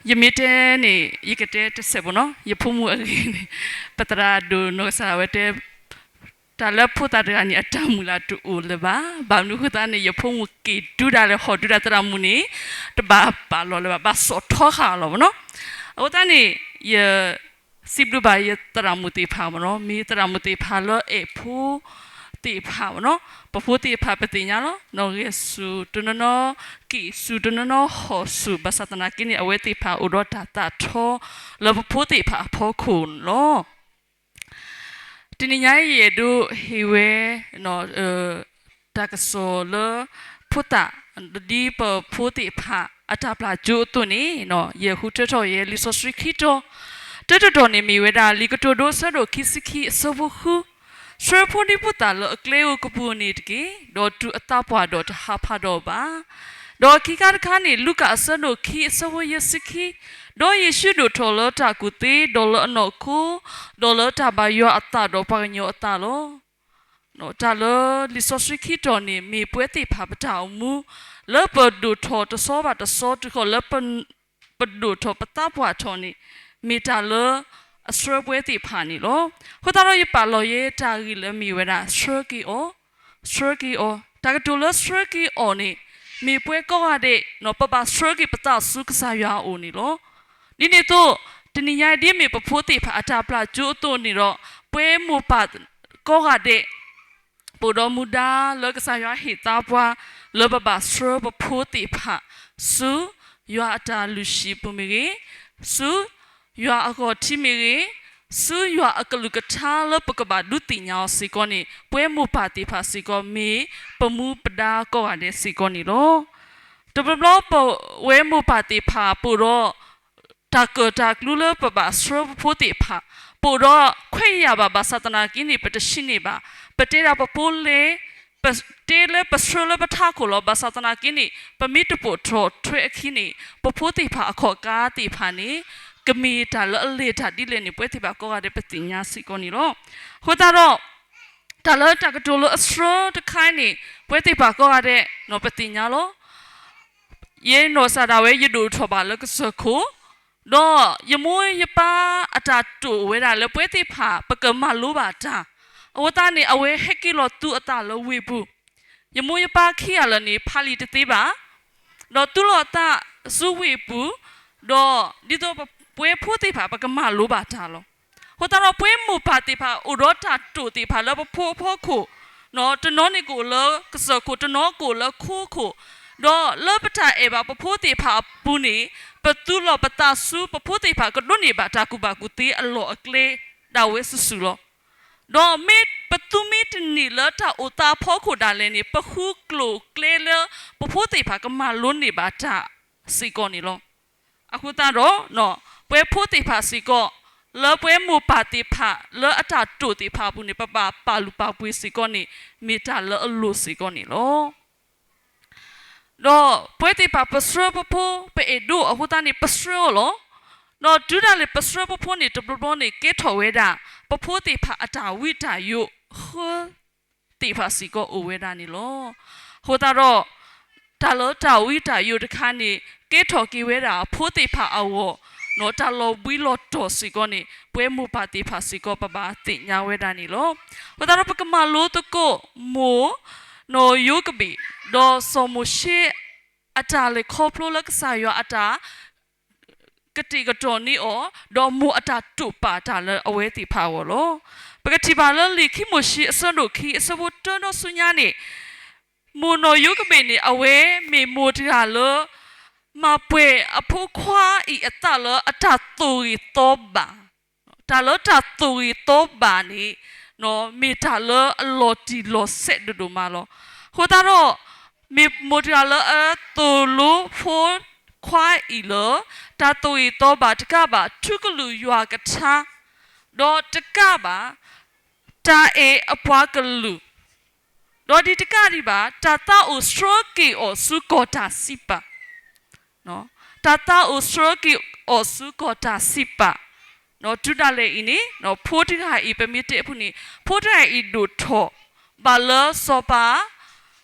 ယမ့ၢ်တဲန့ၣ် ယကတဲတစဲးဖိနီၤ, ယဖိမုၣ်အဂ့ၢ်န့ၣ် ပသရၣ်ဒိၣ်နီၢ်ကစၢ်ဒၣ်ဝဲတဲ တၢ်လၢဖိသၣ်တဂၤန့ၣ် အတၢ်မုၢ်လၢ်တအိၣ်လၢၤဘၣ်. ဘၣ်မနုၤအဃိသတးန့ၣ် ယဖိမုၣ်က့ၤဒုးဒၣ်လဲာ်ဟီၣ်ဒုးဒၣ်သရၣ်မုၣ်န့ၣ် တဘၣ်ပာ်လီၤလၢၤဘၣ်, ဘၣ်စိာ်ထီဃာ်လီၤမ့ၢ်နီၤ. အဃိသတးန့ၣ် ယ စံးဘျုးဘၣ်ယသရၣ်မုၣ်သ့ၣ်တဖၣ်မ့ၢ်နီၤ, မ့ၢ်သရၣ်မုၣ်သ့ၣ်တဖၣ်လၢအဲၣ်ဖိသ့ၣ်တဖၣ်မ့ၢ်နီၤ, ပဖိသ့ၣ်တဖၣ်ပသ့ၣ်ညါလီၤ, နီၢ်ဂဲၤဆူၣ်တနီၤနီၤ, က့ၤဆူၣ်တနီၤနီၤ, ဟီၣ်ဆူၣ်, ဘၣ်ဆၣ်သနာ်က့န့ၣ် အဝဲသ့ၣ်တဖၣ်အိၣ်ဒီးတၢ်သးထီ လၢပဖိသ့ၣ်တဖၣ်အဖီခိၣ်န့ၣ်လီၤ. တနံၤညါအံၤယအဲၣ်ဒိးဟ့ၣ်ဝဲ တၢ်ကစီၣ်လၢ ဖိသၣ် ဒ်ပဖိသ့ၣ်တဖၣ်အတၢ်ပျၢ်ကၠိအသိးန့ၣ် ယဃုထၢထီၣ်ယဲလံာ်စီဆှံခံတီၤ, တၢတတီၤန့ၣ်မ့ၢ်ဝဲဒၣ် လံာ်ကတိၤဒိအဆၢဒိၣ်ခံဆံခံအဆၢဖိဃု, ဆှၢဖိဒံဖိသၣ်လၢအကျဲဧိၤကပူၤန့ၣ်တက့ၢ်, ဒီးတုၤအသးပှၢ်ဒီးတဟးဖးဒီးဘၣ်. ဒီးခံခါတခါန့ၣ် လူၤကၣ်အဆၢဒိၣ်ခံအဆၢဖိယဲၢ်ဆံခံ, ဒီးယ့ၣ်ၡူးဒိၣ်ထီၣ်လၢတၢ်ကူၣ်သ့, ဒီးလၢအနီၢ်ခိ, ဒီးလၢတၢ်ဘၣ်ယွၤအသးဒီးပှၤကညီအသးလီၤ. တၢ်လၢလံာ်စီဆှံခံတီၤန့ၣ် မ့ၢ်ပဝဲသ့ၣ်တဖၣ်ပတၢ်အိၣ်မူ လၢပဒိၣ်ထီၣ်တဆီဘၣ်တဆီတုၤဃီၤလၢ ပဒိၣ်ထီၣ်ပသးပှၢ်ထီၣ်န့ၣ် မ့ၢ်တၢ်လၢအဆှၢပဝဲသ့ၣ်တဖၣ်န့ၣ်လီၤ. အဃိသတးဒီးယပာ်လီၤယဲတၢ်ဂ့ၢ်လၢမ့ၢ်ဝဲဒၣ် ဆှၢက့ၤအီၤ, ဆှၢက့ၤအီၤ, တၢ်ကတိၤလၢဆှၢက့ၤအီၤန့ၣ် မ့ၢ်ပဝဲကိးဂၤဒဲး ပဘၣ်ဆှၢက့ၤပသးဆူကစၢ်ယွၤအအိၣ်န့ၣ်လီၤ. ဒ်န့ၣ်အသိး တနံၤညါအံၤဒ်မ့ၢ်ပဖိသ့ၣ်တဖၣ်အတၢ်ပျၢ်ကၠိအသိးန့ၣ်ဒီး ပဝဲမိၢ်ပၢ်ကိးဂၤဒဲး ပအိၣ်ဒီးမူဒါလၢကစၢ်ယွၤဟ့ၣ်သါပှၤ လၢပဘၣ်ဆှၢပဖိသ့ၣ်တဖၣ် ဆူယွၤအတၢ်လုၢ်ဟံၣ်ပူၤမ့ၢ်ဂ့ၤ, ဆူယွၤအဂီၢ်ထံးမ့ၢ်ဂ့ၤ, ဆူယွၤအကလုၢ်ကထါလၢပကဘၣ်ဒုးသ့ၣ်ညါအီၤစ့ၢ်ကီးန့ၣ် ပဝဲမိၢ်ပၢ်သ့ၣ်တဖၣ်စ့ၢ်ကီးမ့ၢ်ပမူပဒါကိးဂၤဒဲးစ့ၢ်ကီးန့ၣ်လီၤ. တဘျီဘျီပဝဲမိၢ်ပၢ်သ့ၣ်တဖၣ် ပအိၣ်ဒီး တၢ်ကၢၣ်တၢ်ကျူလၢပဘၣ်ဆှၢပဖိသ့ၣ်တဖၣ်, ပအိၣ်ဒီးခွဲးယာ်ဘၣ် ဘၣ်ဆၣ်သနာ်က့န့ၣ် ပတဆံးန့ၢ်ဘၣ်. ပတဲဒၣ်ပဖိလဲၤ, ပတဲလၢပဆှၢလၢပထးခိၣ်လီၤ. ဘၣ်ဆၣ်သနာ်က့န့ၣ် ပမ့ၢ်တပိာ်ထီၣ်ထွဲအခံန့ၣ် ပဖိသ့ၣ်တဖၣ်အခီၣ်ကါသ့ၣ်တဖၣ်န့ၣ် ကမ့ၢ်တၢ်လၢအလဲၤတၢ်ဒ်လဲၣ်န့ၣ် ပဝဲသ့ၣ်တဖၣ်ကိးဂၤဒဲးပသ့ၣ်ညါစ့ၢ်ကီးန့ၣ်လီၤ. အဃိသတးဒီး တၢ်လၢတၢ်ကတိၤလၢအဆှၢတခါန့ၣ် ပဝဲသ့ၣ်တဖၣ်ကိးဂၤဒဲး ပသ့ၣ်ညါလီၤ. ယနီၢ်ကစၢ်ဒၣ်ဝဲယဒိၣ်ထီၣ်ဘၣ်လၢကစၢၢ်ခိၣ်, ဒီးယမိၢ်ယပၢ်အတၢ်တိာ်ဝဲဒၣ်လၢပဝဲသ့ၣ်တဖၣ် ပကမၤလိဘၣ်တၢ်, အဃိသတးန့ၣ် အဝဲဟဲက့ၤလီၤသူအသးလၢဝ့ၢ်ပူၤ, ယမိၢ်ယပၢ်ခံဂၤလၢာ်န့ၣ် ဖးလံာ်တသ့ဘၣ်, ဒီးသူလီၤအသးဆူဝ့ၢ်ပူၤ, ဒီးဒ်သိးပဝဲဖိသ့ၣ်တဖၣ် ပကမၤလိဘၣ်တၢ်လီၤ. အဃိသတးဒီး ပဝဲမိၢ်ပၢ်သ့ၣ်တဖၣ် အိၣ်ဒီးတၢ်တိာ်သ့ၣ်တဖၣ်လၢပဖိအဖီခိၣ်, တနီၤန့ၣ်ကအိၣ်လၢကစၢၢ်ခိၣ်, တနီၤကအိၣ်လၢခိခိၣ်, ဒီးလၢပတၢ်အဲၣ်ဘၣ်ပဖိသ့ၣ်တဖၣ်အပူၤန့ၣ် ပသူလီၤပသးဆူပဖိသ့ၣ်တဖၣ် ကဒိးန့ၢ်ဘၣ်တၢ်ကူၣ်ဘၣ်ကူၣ်သ့အလီၢ်အကျဲဒၣ်ဝဲစုာ်စုာ်လီၤ. ဒီးမ့ၢ်ပသူမ့ၢ်တန့ၢ်လၢတၢ်အိၣ်သးအဖီခိၣ်ဒၣ်လဲာ်န့ၣ် ပဃုကျိၤကျဲလၢပဖိသ့ၣ်တဖၣ်ကမၤလိန့ၢ်ဘၣ်တၢ်စ့ၢ်ကီးန့ၣ်လီၤ. အဃိသတးဒီး ပဝဲဖိသ့ၣ်တဖၣ်စ့ၢ်ကီး လၢပဝဲမိၢ်ပၢ်သ့ၣ်တဖၣ် လၢအတၢ်တိာ်သ့ၣ်တဖၣ်အပူၤန့ၣ် ပဘၣ်ပာ်လုၢ်ပာ်ပှ့ၤစ့ၢ်ကီးန့ၣ် မ့ၢ်တၢ်လၢအလိၣ်စ့ၢ်ကီးန့ၣ်လီၤ. ဒီးပဝဲသ့ၣ်တဖၣ်ပဆှၢပဖိ ပအဲၣ်ဒိးအဃိသတးန့ၣ် ပဆှၢအီၤလီၤ. ဒီးတုၤဒၣ်လဲာ်ပဆှၢပဖိန့ၣ် တဘျီဘျီန့ၣ် ကဲထီၣ်ဝဲဒၣ် ပဖိသ့ၣ်တဖၣ်အတၢ်ဝံတၢ်ယိးဃၢ သ့ၣ်တဖၣ်စ့ၢ်ကီးအိၣ်ဝဲဒၣ်န့ၣ်လီၤ. အဃိသတးဒီး တၢ်လၢတၢ်ဝံတၢ်ယိးတခါန့ၣ် ကဲထီၣ်က့ၤဝဲဒၣ်အဖိသ့ၣ်တဖၣ်အဂီၢ် တၢ်လီၤဘှံးလီၤတီၤစ့ၢ်ကီးန့ၣ် ပဝဲမိၢ်ပၢ်သ့ၣ်တဖၣ်စ့ၢ်ကီး ပဘၣ်သ့ၣ်ညါဝဲဒၣ်န့ၣ်လီၤ. အဃိသတးဒီး ပကမၤလိသကိးမိၢ် နီၢ်ယိၤကဘ့ၣ် ဒီးစီၤမိၤၡ့ အတၢ်လဲၤခီဖျိလၢကစၢ်ယွၤအတၢ် ကတဲာ်ကတီၤန့ၢ်အီၤ, ဒီးမိၢ်အတၢ်တိာ်ပာ်တၢ်လၢအဝဲသ့ၣ်တဖၣ်အဂီၢ်လီၤ. ပကထံၣ်ဘၣ်လၢလံာ်ခံမိၤၡ့အဆၢဒိၣ်ခံအဆၢဖိတၢဒီးဆူညါန့ၣ်, မိၢ်နီၢ်ယိၤကဘ့ၣ်န့ၣ် အဝဲမ့ၢ်မိၢ်တဂၤလၢ မၤပှဲၤအဖိခွါအံၤအသးလၢအတၢ်သိၣ်ဂ့ၤသီဘၣ် တၢ်လၢတၢ်သိၣ်ဂ့ၤသီဘၣ်န့ၣ် မ့ၢ်တၢ်လၢအလီၤတံၢ်လီၤဆဲးဒိၣ်ဒိၣ်မးလီၤ. အဃိသတးဒီး မ့ၢ်မိၢ်တဂၤလၢအသိၣ်လိဖိခွါအံၤလၢ တၢ်သိၣ်ဂ့ၤသီဘၣ်တကးဘၣ် ထူကလုာ်ယွၤကထါ, ဒီးတကးဘၣ် တၢ်အဲၣ်အပှၤကလုာ် ဒီးဒ်တကးဒံးဘၣ် တၢ်သးအိၣ်ဆှၢက့ၤအီၤဆူကီၢ်တၢ်စံးပာ်, တၢ်သးအိၣ်ဆှၢက့ၤအီၤဆူကီၢ်တၢ်စံးပာ်, တုၤဒၣ်လဲာ်အံၤန့ၣ် ဖိတဂၤအံၤ ပမ့ၢ်တဲအဖုၣ်န့ၣ် ဖိတဂၤအံၤဒိၣ်ထီၣ်ဘၣ်လၢစီၤပၤ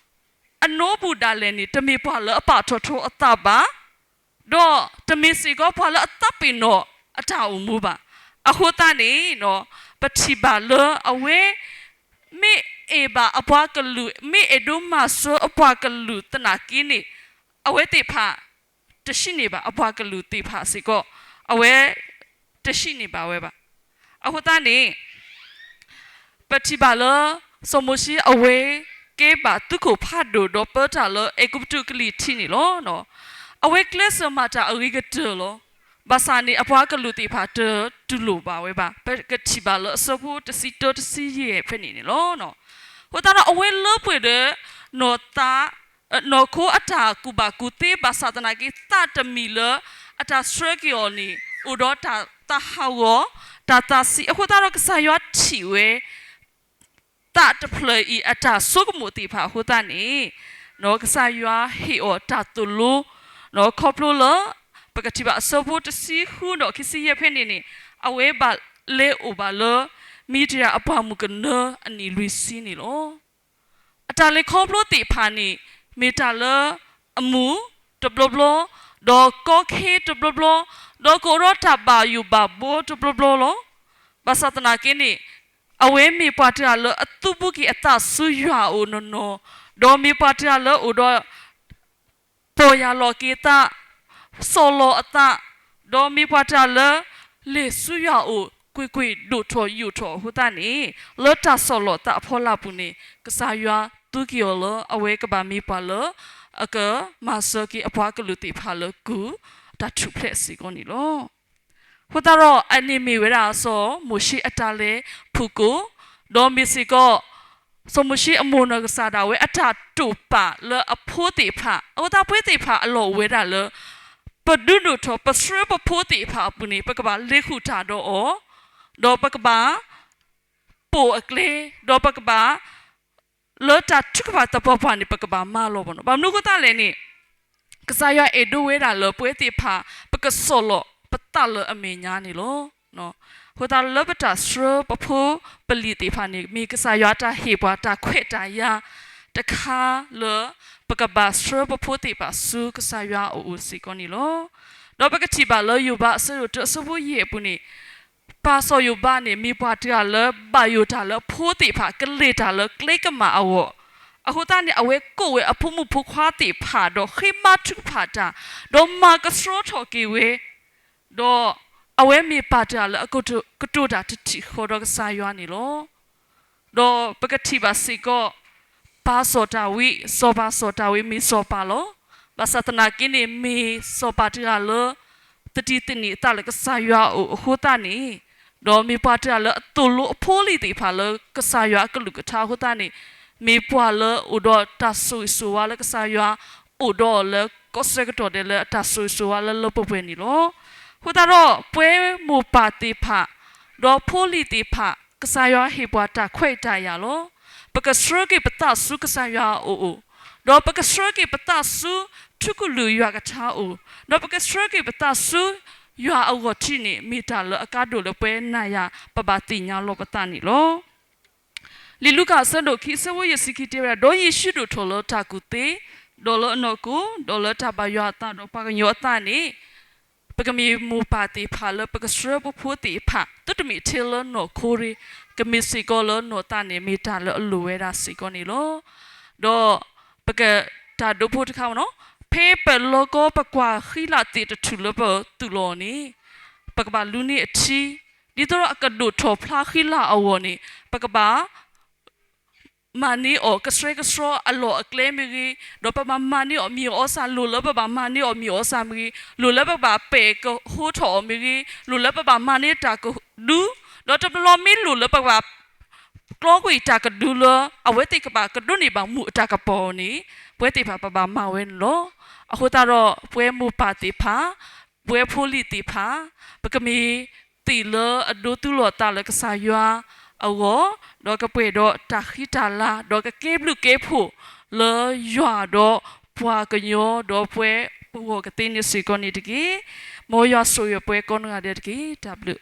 အနိပူၤဒၣ်လဲာ်န့ၣ် တမ့ၢ်ပှၤလၢအပာ်ထီၣ်ထီအသးဘၣ်. ဒီးတမ့ၢ်စ့ၢ်ကီးပှၤလၢအသးပ့ၤနီၣ်အတၢ်အိၣ်မူဘၣ်. အဃိသတးန့ၣ် ပထံၣ်ဘၣ်လၢအဝဲ မ့ၢ်အဲၣ်ဘၣ်အပှၤကလုာ် မ့ၢ်အဲၣ်ဒိးမၤစၢၤအပှၤကလုာ်သနာ်က့န့ၣ် အဝဲသ့ၣ်တဖၣ် တဟံးန့ၢ်ဘၣ်, အပှၤကလုာ်သ့ၣ်တဖၣ်စ့ၢ်ကီး အဝဲတဟံးန့ၢ်ဘၣ်ဝဲဘၣ်. အဃိသတးန့ၣ် ပထံၣ်ဘၣ်လၢ စီၤမိၤၡ့အဝဲကဲဘၣ်သုးခိၣ်ဖးဒိၣ်ဒီးပၢတၢ်လၢအဲၤကူပတူးကလံၤထံးန့ၣ်လီၤ. အဝဲကျဲးစၢးမၤတၢ်အဂ့ၤကတၢၢ်လီၤ. ဘၣ်ဆၣ်န့ၣ် အပှၤကလုာ်သ့ၣ်တဖၣ်တတူၢ်လိာ်ဘၣ်ဝဲဘၣ်. ပကထံၣ်ဘၣ်လၢအဆၢဖိတဆံတၢတဆံယဲၢ်ဖဲန့ၣ်န့ၣ်လီၤ. အဃိသတးဒီးအဝဲလၢပှဲၤဒီး နီၢ်သး နီၢ်ခိအတၢ်ကူၣ်ဘၣ်ကူၣ်သ့ ဘၣ်ဆၣ်သနာ်က့ သးတမံၤလၢအတၢ်ဆှၢက့ၤအီၤန့ၣ် အိၣ်ဒီးတၢ်သးဟးဂီၤ တၢ်သးဆံး. အဃိသတးဒီးကစၢ်ယွၤထံၣ်ဝဲ သးတဖျၢၣ်အံၤအတၢ်ဆိကမိၣ်သ့ၣ်တဖၣ်အဃိသတးန့ၣ် ကစၢ်ယွၤဟ့ၣ်အီၤတၢ်သိၣ်လိ ခီဖျိလၢ ပကထံၣ်ဘၣ်အဆၢဖိတဆံဃုဒီးခံဆံယဲၢ်ဖဲန့ၣ်န့ၣ် အဝဲဘၣ်လဲၤအိၣ်ဘၣ်လၢ မံၤဒယၣ်အပှၢ်မုၢ်ကနၢအနံၣ်လွံၢ်ဆံန့ၣ်လီၤ. အတၢ်လဲၤခီဖျိသ့ၣ်တဖၣ်န့ၣ် မ့ၢ်တၢ်လၢအမုာ်တဘျီဘျီ, ဒီးကီခဲတဘျီဘျီ, ဒီးကအိၣ်ဒီးတၢ်ဘၣ်ယိၣ်ဘၣ်ဘီတဘျီဘျီလီၤ. ဘၣ်ဆၣ်သနာ်က့န့ၣ် အဝဲမ့ၢ်ပှၤတဂၤလၢအသူဘူးက့ၤအသးဆူယွၤအအိၣ်နီၢ်နီၢ်, ဒီးမ့ၢ်ပှၤတဂၤလၢအိၣ်ဒီး ပီၢ်ယၢ်လီၤက့ၤသး, ဆီၣ်လီၤအသး, ဒီးမ့ၢ်ပှၤတဂၤလၢ လဲၤဆူယွၤအအိၣ် ကွ့ၢ်ကွ့ၢ်ဒိၣ်ထီၣ်ယိာ်ထီၣ်အဃိသတးန့ၣ် လၢတၢ်ဆီၣ်လီၤသးအဖီလာ်ပူၤန့ၣ် ကစၢ်ယွၤသူက့ၤအီၤလၢအဝဲကဘၣ်မ့ၢ်ပှၤလၢ အကမၤစၢၤက့ၤအပှၤကလုာ်သ့ၣ်တဖၣ်လၢကုၢ်တၢ်ထူၣ်ဖျဲးစ့ၢ်ကီးန့ၣ်လီၤ. အဃိသတးဒီး အန့ၣ်မ့ၢ်ဝဲဒၣ်စီၤမိၤၡ့အတၢ်လဲၤဖုၣ်ကိာ်, ဒီးမ့ၢ်စ့ၢ်ကီး စီၤမိၤၡ့အမိၢ်နီၢ်ကစၢ်ဒၣ်ဝဲအတၢ်တိာ်ပာ်လၢအဖိသ့ၣ်တဖၣ်, အဃိသတးပဝဲသ့ၣ်တဖၣ်အလီၢ်အိၣ်ဝဲဒၣ်လၢ ပဒုးဒိၣ်ထီၣ်ပဆှၢပဖိသ့ၣ်တဖၣ်အပူၤန့ၣ် ပကဘၣ်လ့ၤဃုာ်တၢ်ဒီးအီၤ, ဒီးပကဘၣ် ပိာ်အကျဲ, ဒီးပကဘၣ် လၢတၢ်ထုကဖၣ်သပှၢ်ပှၢ်န့ၣ် ပကဘၣ်မၤလီၤဘၣ်နီၤ. ဘၣ်မနုၤအဃိသတးလဲၣ်န့ၣ် ကစၢ်ယွၤအဲၣ်ဒိးဝဲဒၣ်လၢပဝဲသ့ၣ်တဖၣ် ပကဆီၣ်လီၤပသးလၢအမဲာ်ညါန့ၣ်လီၤ. အဃိသတးလၢပတၢ်ဆှၢပဖိပလံၤသ့ၣ်တဖၣ်န့ၣ် မ့ၢ်ကစၢ်ယွၤတၢ်ဟ့ၣ်ပှၤတၢ်ခွဲးတၢ်ယာ်တခါလၢ ပကဘၣ်ဆှၢပဖိသ့ၣ်တဖၣ်ဆူကစၢ်ယွၤအအိၣ်စ့ၢ်ကီးန့ၣ်လီၤ. ဒီးပကထံၣ်ဘၣ်လၢယိၤဘးအဆၢဒိၣ်တၢအဆၢဖိယဲၢ်အပူၤန့ၣ် ပၢ်စီၤယိၤဘးန့ၣ် မ့ၢ်ပှၤတဂၤလၢဘၣ်ယိၣ်တၢ်လၢအဖိသ့ၣ်တဖၣ် ကလဲၤတၢ်လၢကျဲကမၣ်အဂီၢ်, အဃိသတးန့ၣ် အဝဲကိးဝဲအဖိမုၣ်ဖိခွါသ့ၣ်တဖၣ် ဒီးဃ့ဘါထုကဖၣ်တၢ်, ဒီးမၤကဆှီထီၣ်က့ၤဝဲ, ဒီးအဝဲမ့ၢ်ပၢ်တဂၤလၢအကတိၤတၢ်တထံၣ်ဃီဒီးကစၢ်ယွၤန့ၣ်လီၤ. ဒီးပကထံၣ်ဘၣ်စ့ၢ်ကီး ပၢ်စီၤဒၤဝံး, စီၤပၤစီၤဒၤဝံးမ့ၢ်စီၤပၤလီၤ. ဘၣ်ဆၣ်သနာ်က့န့ၣ် မ့ၢ်စီၤပၤတဂၤလၢ သတံၤသန့ၤအသးလၢကစၢ်ယွၤအအိၣ်အဃိသတးန့ၣ်, ဒီးမ့ၢ်ပှၤတဂၤလၢအသိၣ်လိအဖိအလံၤသ့ၣ်တဖၣ်လၢကစၢ်ယွၤအကလုၢ်ကထါအဃိသတးန့ၣ်, မ့ၢ်ပှၤလၢအိၣ်ဒီးတၢ်ဆိၣ်ဂ့ၤဆိၣ်ဝါလၢကစၢ်ယွၤ အိၣ်ဒီးအီၤလၢကီၢ်ဆၢကတီၢ်ဒဲးလၢအတၢ်ဆိၣ်ဂ့ၤဆိၣ်ဝါလၢလၢပှဲၤပှဲၤန့ၣ်လီၤ. အဃိသတးဒီး ပဝဲမိၢ်ပၢ်သ့ၣ်တဖၣ် ဒီးဖိလံၤသ့ၣ်တဖၣ် ကစၢ်ယွၤဟ့ၣ်ပှၤတၢ်ခွဲးတၢ်ယာ်လီၤ. ပကဆှၢက့ၤပသးဆူကစၢ်ယွၤအအိၣ်, ဒီးပကဆှၢက့ၤပသးဆူထူကလုာ်ယွၤကထါအအိၣ်, ဒီးပကဆှၢက့ၤပသးဆူယွၤအဂီၢ်ထံးန့ၣ် မ့ၢ်တၢ်လၢအကါဒိၣ်လၢပဝဲနၤယၤ ပဘၣ်သ့ၣ်ညါလီၤပသးန့ၣ်လီၤ. လံာ်လူၤကၣ်အဆၢဒိၣ်ခံ အဆၢဖိယဲၢ်ဆံခံတဲဝဲဒၣ်, ဒီးယ့ၣ်ၡူးဒိၣ်ထီၣ်လၢတၢ်ကူၣ်သ့, ဒီးလၢအနီၢ်ခိ, ဒီးလၢတၢ်ဘၣ်ယွၤအသးဒီးပှၤကညီအသးန့ၣ်, ပကမ့ၢ်မိၢ်ပၢ်သ့ၣ်တဖၣ်လၢပကဆှၢပဖိသ့ၣ်တဖၣ် သုတမ့ၢ်ထဲလၢနီၢ်ခိရ့, ကမ့ၢ်စ့ၢ်ကီးလၢနီၢ်သးန့ၣ် မ့ၢ်တၢ်လၢအလိၣ်ဝဲဒၣ်စ့ၢ်ကီးန့ၣ်လီၤ. ဒီးပကတၢ်ဒိဖိတခါမ့ၢ်နီၤ, ဖဲပလီၤကီပကွၢ်ဃံလၤသ့ၣ်တထူၣ်လၢပတူၢ်လိာ်အီၤန့ၣ်, ပကဘၣ်လူန့ၢ်အထံ, ဒ်သိးဒီးအကဒိၣ်ထီၣ်ဖျါဃံလၤအဂီၢ်န့ၣ်, ပကဘၣ် မၤန့ၢ်အီၤ ကဆှဲကဆှီအလီၢ်အကျဲမ့ၢ်ဂ့ၤ, ဒီးပဘၣ်မၤန့ၢ်အီၤမံၤအီၣ်စၢ် လိၣ်လၢပဘၣ်မၤန့ၢ်အီၤမံၤအီၣ်စၢ်မ့ၢ်ဂ့ၤ, လိၣ်လၢပဘၣ်ပဲာ်ကဟိထီၣ်အီၤမ့ၢ်ဂ့ၤ, လိၣ်လၢပဘၣ်မၤန့ၢ်တၢ်ကဒု, ဒီးတဘျီဘျီမ့ၢ်လိၣ်လၢပဘၣ် ကျီကွံာ်တၢ်ကဒုလၢ အဝဲသ့ၣ်ကဘၣ်ကဒိးန့ၢ်ဘၣ်မူးအတၢ်ကပီၤန့ၣ်, ပဝဲသ့ၣ်တဖၣ်ပဘၣ်မၤဝဲန့ၣ်လီၤ. အဃိသတးဒီး ပဝဲမိၢ်ပၢ်သ့ၣ်တဖၣ်, ပဝဲဖိလံၤသ့ၣ်တဖၣ်, ပကမ့ၢ်သ့ၣ်လၢအဒိသူၣ်လီၤသးလၢကစၢ်ယွၤအဂီၢ်, ဒီးကပှဲၤဒီးတၢ်ဃံတၢ်လၤ, ဒီးကကဲဘျုးကဲဖှိၣ်လၢယွၤဒီးပှၤကညီ, ဒီးပဝဲပဂီၢ်ကသ့န့ၣ်စ့ၢ်ကီးန့ၣ်တက့ၢ်. မ်ယွၤဆိၣ်ဂ့ၤပှၤကိးနီၢ်ဂၤဒဲးတက့ၢ်. တၢ်ဘျုး